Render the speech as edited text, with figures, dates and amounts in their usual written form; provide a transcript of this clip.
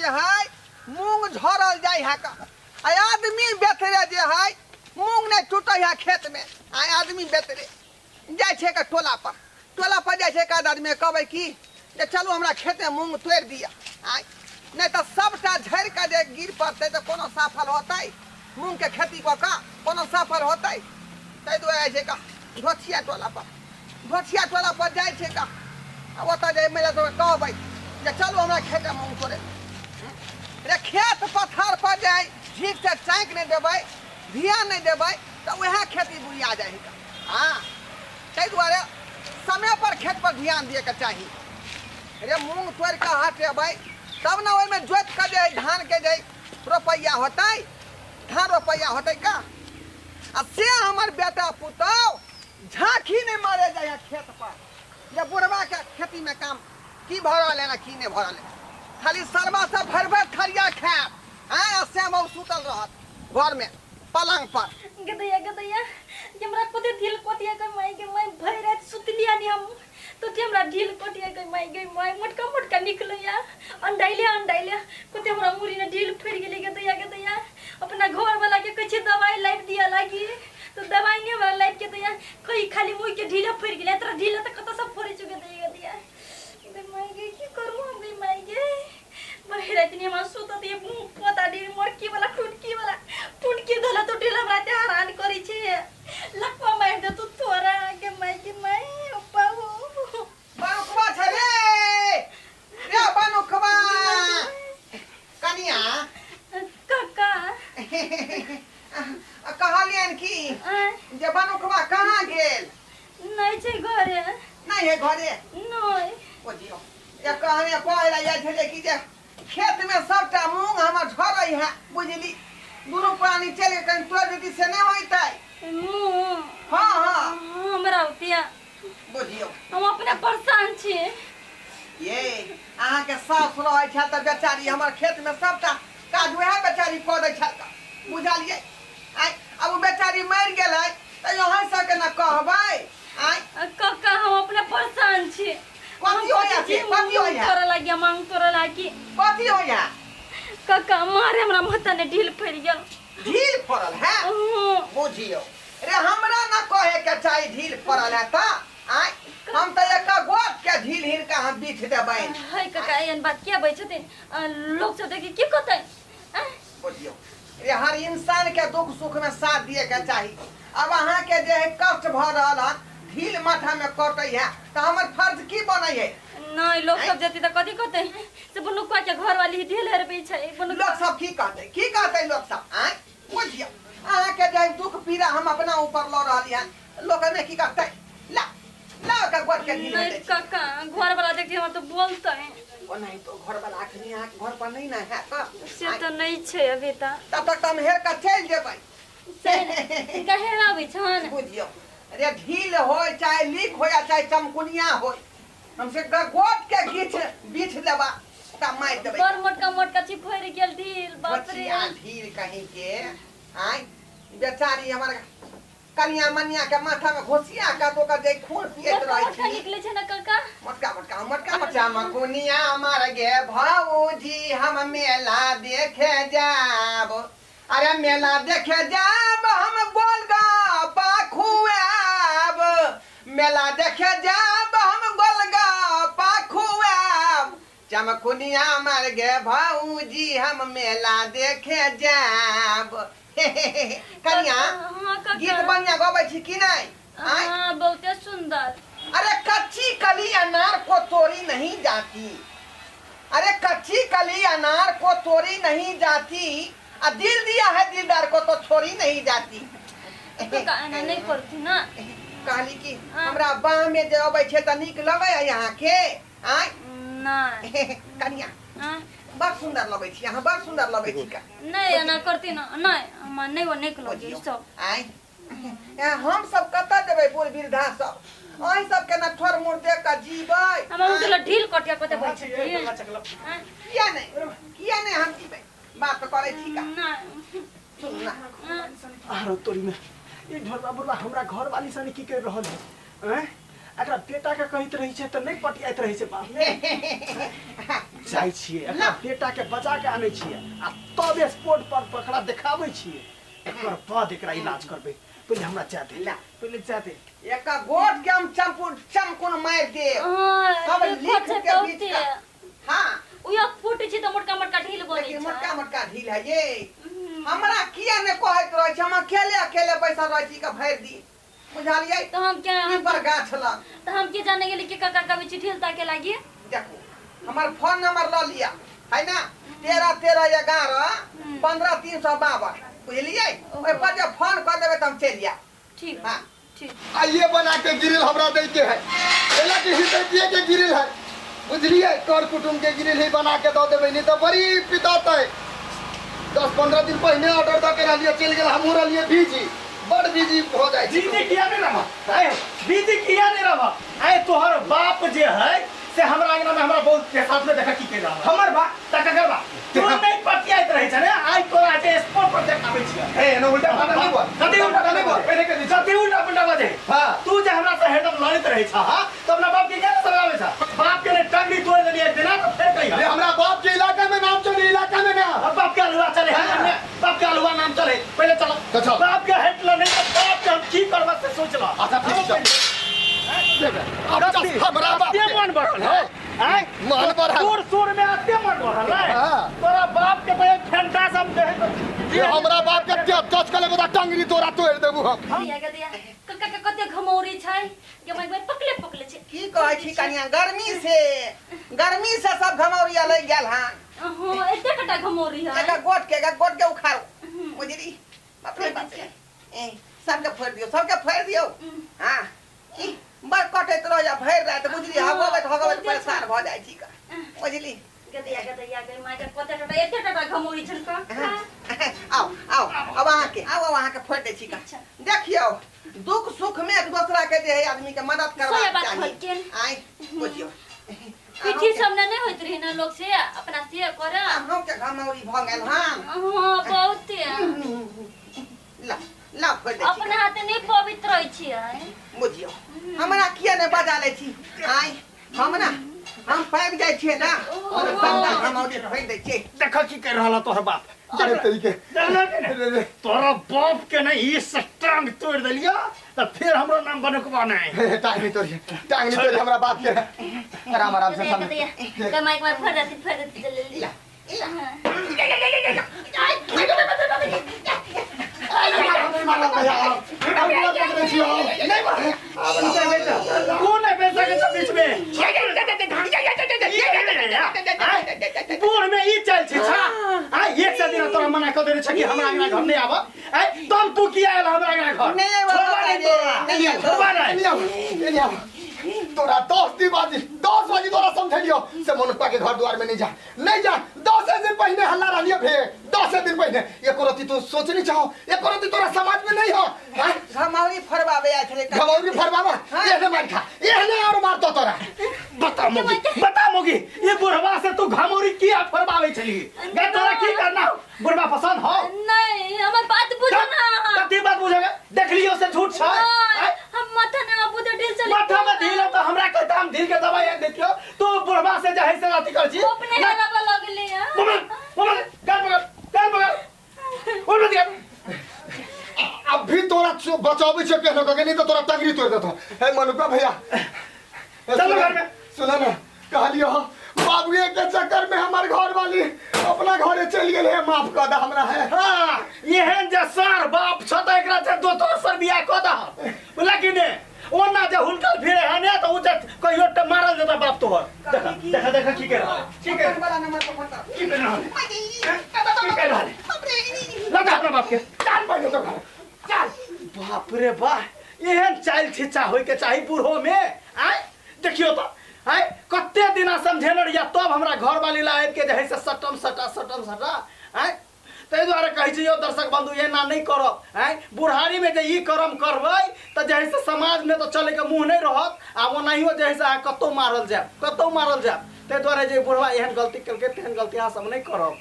जे है मूंग झरल जाइ है का आ आदमी बेतरे जे है मूंग नहि टूटै है खेत में आ आदमी बेतरे जाइ छै का टोला पर टोला पर जाइ छै का आदमी कहबै की जे चलू हमरा खेत में मूंग तोड़ि दिअ आय नहि तऽ सबटा झड़ि कऽ जे गिर पड़तै तऽ कोनो सफल होतै मूंग के खेती कऽ कऽ कोनो सफल होतै ताहि दुआरे जाइ छै का धोछिया टोला पर धोछिया टोला पर जाइ छै का आ ओतऽ जे महिला सबके कहबै जे चलू हमरा खेतमे मूँग तोड़े रे खेत पथार पर जाइ ठीक से चाँकि नहि देबै ध्यान नहि देबै तऽ उएह खेती बुरिया जाइ है हँ ताहि दुआरे समय पर खेत पर ध्यान दिएके चाही रे मूँग तोड़ि कऽ हटेबै तब ने ओहिमे जोति कऽ जे धानके जे रोपैया होतै धान रोपैया होतै का आ से हमर बेटा पुतहु झाँखी नहि मारे जाइ है खेत पर जे बुढ़वा के खेती में काम की भऽ रहल है ना की नहि भऽ रहल है खाली सरवा सब भरि भरि थरिया खायत आँय आ श्याम बाबू सुतल रहत घर में पलंग पर गदैया गदैया जे हमरा कते ढील कोटिया के माई के माई भरि राति सुतलिया नहीं हम तो ते हमरा ढील कोटिया के माई के माई मोटका मोटका निकलैया अंडाइले अंडाइले कते हमरा मुड़ी ने ढील फुरि गेलै गदैया गदैया अपना घर वाला के कहै छियै दवाइ लाबि दिअ लागी तो दवाइ नहीं हमरा लाबि के दैया कही खाली मुँह के ढीले फुरि गेलै तोरा ढीले तऽ कतऽ सब फोड़ै छौ गदैया गदैया गै माई गे की करू हम गै माई गे भरि राति नहीं हमरा सुतत ये मुँह पोता ढील मोरकी वाला टुटकी वाला टुटकी धोला तो ढील हमरा ते हरान करै छै लकवा मारि दे तू तोरा गे माई गे माई अप्पा हो बनुखबा छै रे रे बनुखबा कनिया काका कहलियनि की आँय, जे बनुखबा कहाँ गेल नहि छै घरे नहि है घरे नहि ओ जियो जे कहने कहै लए जाइ छलै कि जे खेतमे सबटा मूंग हमर झरै है बुझली दुनू प्राणी चलि कऽ कनि तोड़ि देती से नहि होइतै मुँह हँ हँ हमरा होतिया बुझियौ हम अपने परेशान छी ये अहाँके सासु रहै छल तऽ बेचारी हमर खेतमे सबटा काज वएह बेचारी कऽ दै छल बुझलियै आँय आब ओ बेचारी मरि गेलै तऽ अहाँ सबके ने कहबै आँय काका हम अपने परेशान छी कथी होइया से? कथी होइया? तोरा लागिया मांग तोरा लागी कथी होइया काका मारे हमरा माथा ने ढील फड़ि गेल ढील फड़ल है बुझियौ रे हमरा ना कहे के चाही ढील फड़ल है तऽ आँय हम तऽ एक गोट के ढील हिनका हम बीछ देबनि है काका एहन बात किया बजै छथिन लोक सब देखी की कहतै आँय? बुझियौ रे हर इंसान के दुख सुख में साथ दिए के चाही अब अहाँ के जे है कष्ट भऽ रहल हन ढील माथा में कटै है तऽ हमर फर्ज की बनै है नहीं लोग सब जती तऽ कथी कहतै से बनुकवा के घर वाली ढेल हेरबै छै बनुकवा लोक सब की कहतै की कहतै लोक सब आँय बुझियौ अहाँके जे दुख पीड़ा हम अपना ऊपर लऽ रहली हन लोक एहिमे की कहतै ला ला ओकर गोड़ के ढील नहीं हेतै काका घर वाला देखती हमरा तो बोलतै ओ नहीं तो घर वाला अखनी अहाँके घर पर नहीं ने है तऽ से तऽ नहीं छै अभी तऽ तब तक तऽ हम हेर कऽ चलि जेबै से हिनका हेराबै छन बुझियौ अरे ढील होय चाहे लीक होय या चाहे चमकुनिया होय हम से गोट के गीछ बीछ देबा ओकरा मारि देबै बड़ मोटका मोटका चिफरि गेल ढील बाप रे बचिया ढील कहीं के आय बेचारी हमर कनिया मनिया के माथा में घोसिया के तो ओकर जे खून पियत मोटका रहै मोटका छी निकले छै ना काका मोटका मोटका मोटका मोटका मकुनिया मर गे भौजी हम मेला देखे जाब अरे मेला देखे जाब हम गोलगप्पा खुआब मेला देखे जाब हम गोलगप्पा खुआब चमकुनिया मर गे भौजी हम मेला देखे जाब कनिया हाँ काका गीत बढ़िया गबै छी कि नहि आँय? हाँ बहुते सुंदर अरे कच्ची कली अनार को तोड़ी नहीं जाती अरे कच्ची कली अनार को तोड़ी नहीं जाती आ दिल दिया है दिलदार को तो छोड़ी नहीं जाती काका एना नहीं करती ना कहली कि हाँ। हमरा बाह में जे अबै छै तऽ नीक लगै है अहाँके आँय नहीं कनिया हाँ बड़ सुन्दर लगै छी अहाँ बड़ सुन्दर लगै छी का नहीं एना करती ना नहीं हमरा नहीं वो निक लगे बुझियौ सब आँय ए, हम सब कतऽ जेबै बूढ़ वृद्धा सब अहीं सब केना ठोर मुड़ देख कऽ जीबै हमरा आँय? उठल ढील कटिया कते कहाँ छी, ए, बैठ गल्ला चकला। किया नहि किया नहि हम जीबै बात करै छी का नहीं सुन ना आरो तोरी में ई ढोलबा बुढ़बा हमरा घर वाली सने की कर रहल है हैं एकरा बेटा के कहैत रही छै तऽ नहि पटियाइत रही छै बाप रे। जाइ छियै एकरा बेटा के बचा के आनै छियै आ तब स्पोर्ट पर पकड़ा देखाबै छियै एकर बाद एकरा इलाज करबै पहिले हमरा जा दे ला। पहिले जा दे एक गोट के हम चमकुन चमकुन मारि देब हाँ सब देखो लिख छै के बीच बहुते का हाँ उया फूट छै तऽ मोटका मोटका ढील बनै लेकिन छै मोटका मोटका ढील है ये हमरा किया ने कहैत रहै छै हम अकेले अकेले बैसल रहै छी के भरि दी बुझलियै तऽ हम के ई पर गाछ लग तऽ हम के जाने गेली कि काका कभी चिट्ठी ताके लागी देखू हमर फोन नंबर लऽ लिअ है ना 13 13 11 15 352 बुझलियै ओहि पर जे फोन कऽ देबै तऽ हम चलि जायब ठीक हाँ ठीक आइए बना के गिरिल हमरा दै के है एला के हितैतिये के गिरिल है बुझलिए कर कुटुम के गिरिल ही बना के दऽ देबै नहीं तऽ बड़ी पितातै 10-15 दिन पहिने ऑर्डर दऽ के रहलियै चलि गेल हमहूँ रहलियै बिजी बड़ बिजी हो जाइ छी बिजी किया नहीं रह आए बिजी किया नहीं रह आए तोहर बाप जे है से हमरा अंगना में हमरा बहुत के साथ में देखा की के रहा हमर बा त ककर बा तू नहीं पतियाइत रहे छ ने आइ तोरा जे स्पॉट पर देखाबै छियै हे एना उल्टा पुल्टा नहीं बोल कथी उल्टा नहीं बोल पहले के कथी उल्टा पुल्टा बजे हाँ। तू जे हमरा से हरदम लड़ैत रहे छ हां तो अपना बाप के क्या समझाबै छ बाप के ने टंगड़ी तोड़ देलियै एक दिना तो फेर कहिया रे हमरा बाप के इलाका में नाम चले इलाका में ना अब बाप के अलुआ चले है बाप के अलुआ नाम चले पहले चलो तो चल। बाप के हेट ल नहीं तो बाप के हम की करबा से सोच ल अच्छा ठीक छै अब चल हमरा बाप के के मन बढ़ल है आय मन बढ़ल। सुर सुर में आते मन बढ़ल है हाँ। तोरा बाप के बड़े ठंडा सब दे ये हमरा बाप के टच कर लेबो त टंगरी तोरा तोड़ देबू हम दिया के दिया कक्का के कते घमौरी छै गे my my पकले पकले छै की कहै छी कनिया गर्मी से सब घमौरिया लागि गेल हन हाँ एते कटा घमौरी है एक गोट के एक गोट के उखाड़ू बुझली बाप रे बाप रे ए सबके फोड़ि दियौ सबके फोड़ि दियौ हाँ ई बड़ कटैत रह जा भरि राति बुझली हगबैत हगबैत परेशान भऽ जाइ छी बुझली गदैया गदैया गई माय के कते टटा एते टटा घमौरी छन का आओ आओ अब अहाँके आओ अब अहाँके फोड़ि दै छी का अच्छा। देखियौ दुख सुख में एक दोसरा के जे है आदमी के मदद सही करबाक बात चाही कहलखिन। आइ बुझियौ पीठी सब ने नहीं होइत रहे ना लोग से अपना से कर अहूँके घमौरी भऽ गेल हन हाँ बहुत ला ला फोड़ि दै छी अपना हाथे नहीं पवित्र रहै छियै बुझियौ हमरा किया नहि बजा लै छी आइ हम ना हम पाबि जाइ छियै ना सबटा घमौरी फोड़ि दै छियै देख की कर रहल तोहर बाप अरे तरीके देखलक ने? रे रे तोरा बाप के नहीं ई टांग तोड़ देलियो त फिर हमरो नाम बनकबा नहीं हे, टांग नहीं तोड़िए टांग नहीं तोड़िए हमरा बाप के आराम आराम से गदैया सब गदैया गई माय माय फर देती फर देती जल्दी ला कौन है पैसा के बीच में बूढ़ में ई चल छी छा आ एक से दिन तोरा मना कर देने छ कि हमरा अंगना घर नहीं आब आय तब तू किया आयल हमरा अंगना घर नहीं छोड़बा नहीं तोरा नहीं छोड़बा नहीं तोरा 10 बाजी 10 बाजी तोरा समझलियो से मनुष्य के घर द्वार में नहीं जा नहीं जा 10 दिन पहले हल्ला रहलियो भे 10 दिन पहले एको रति तू सोच नहीं चाहो एको रति तोरा समाज में नहीं हो हैं? घमौरी फोड़बाबे आयल छलै घमौरी फरबाबा एहने मार खा एहने और मारतो तोरा बता मोगी बता मोगी ये बुढ़वा से तू घमौरी किया फरमावे छली गे तोरा की करना हो बुढ़वा पसंद हो नहीं हमर बात बुझो ना कथी बात बुझेगा देख लियो से झूठ छै नहीं, हम माथा ना बुझो ढील चली माथा में ढील है तो हमरा के दाम ढील के दवाई आन देखियो तू बुढ़वा से जाहे से अथी कर छी अपने हलावा लगले हैं पकड़ पकड़ कान पकड़ कान पकड़ उठ दिया अब भी तोरा बचाबै छै केहनो कके नहीं तो तोरा टंगरी तोड़ देतो हे मनुका भैया चलो घर में। सुना ना कहलियो बाबुए के चक्कर में हमार घर वाली अपना घरे चल गेल है माफ कर दा हमरा है हां एहन जे सार बाप छ त एकरा से दो तो सर बियाह क दा लेकिन ओना जे हुलकल फिरे है ने तो उ जे कहियो त मारल जेता बाप तोहर देखा देखा देखा की कर रहल की कर अपन वाला नंबर पर फोन करो की कर रहल की कर रहल बाप रे लगा अपना बाप के चल पहिले तो घर चल बाप रे बा एहन चाइल छिचा होय के चाही बूढ़ो में आय देखियो तो आय कते दिना समझेने रहिया तब हमरा घर वाली ला आबि के जे है से सटम सटा सटम सटा आय ताहि दुआरे कहै छी यौ दर्शक बंधु एना नहि करब आय बुढ़ारी में जे ई कर्म करबै तऽ जे है से समाज में तऽ चलैके मुँह नहि रहत आ ओनाहियो जे है से अहाँ कतहु मारल जायब कतहु मारल जायब ताहि दुआरे जे बुढ़वा एहन गलती केलकै तेहन गलती अहाँ सब नहि करब।